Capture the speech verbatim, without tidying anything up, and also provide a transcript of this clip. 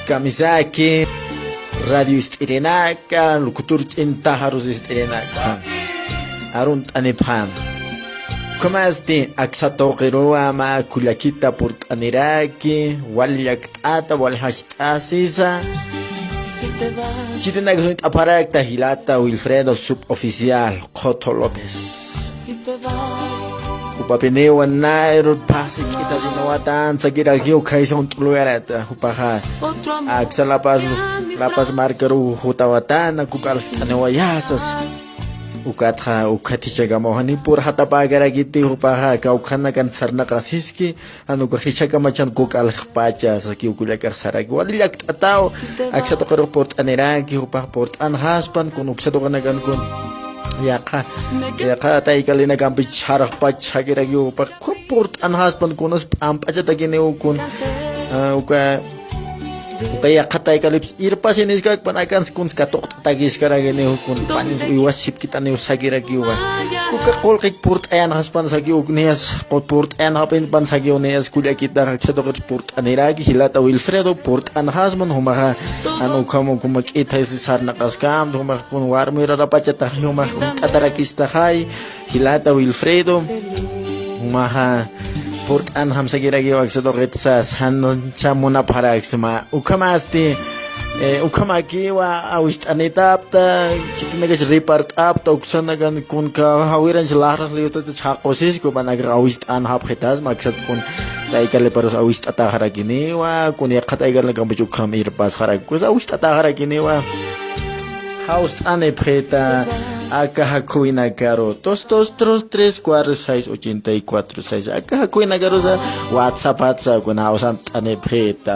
Kamisaki, radio ist'irinaka, locutor ch'intax arus ist'irinaka. Arunt'anipxan. Ukhamasti aksa tuqiruwa mä kullakita purt'aniraki, wali llakt'ata, wali jacht'asisa. Khitinaka suñt'apxarakta jilata Wilfredo suboficial Qoto López. Jupapiniwa nayrut phasik'itasinawatan sakirakiw khaysa junt'u lugarata, jupaxa aksa La Paz, La Paz markaruw jutawatana, kuk'alxt'aniwayasas. Ukatxa, ukhat jichhakamuxa ni purxatapäkarakiti, jupaxa kawkhanakan sarnaqasiski, jan ukax jichhakamachan kuk'alxpacha sakiw kullakax saraki. Wali llakt'ataw, aksa tuqirux purt'aniraki, jupax purt'anxaspan, kun uksa tuqinakan kun yaqha, yaqha taykalinakampi chharxpach sakirakiw, jupax kun purt'anxaspan, kunas p'amp'achatakiniw kun, ah, uka, uka yaqha taykalipis irpasiniskakpan, akans kuns katuqt'atakiskarakiniw, kun panis uywas sipkitaniw sakirakiwa. Uka qullqik purt'ayanxaspan sakiw, uk niyas qu-, purt'ayanxapinpan sakiw niyas kullakitax aksa tuqirus purt'aniraki, jilata Wilfredo purt'anxasman, jumaxa jan ukham ukhama k'ithaysi sarnaqaskamta, jumax kun warmi rarapachatax jumax uñt'atarakistaxay, jilata Wilfredo. Jumaxa purt'anxam sakirakiw aksa tuqitsa, jan munapxaraksma. Ukhamasti, eh, ukhamakiwa awist'anitapta, khitinakax ripart'apta, uksanakan kunka jawiranch laxrax liyutata chhaqusisku, jupanakax awist'anxapxitasma, aksats kun taykaliparus awist'ataxarakiniwa, kun yaqha taykalinakampuch ukham irpasxarak, pues awist'ataxarakiniwa. Jawst'anipxita, aka jakhuwinakaru, dos dos tres tres cuatro seis ochenta y cuatro seis. Aka jakhuwinakarusa, WhatsAppatsa, kun jawst'anipxita.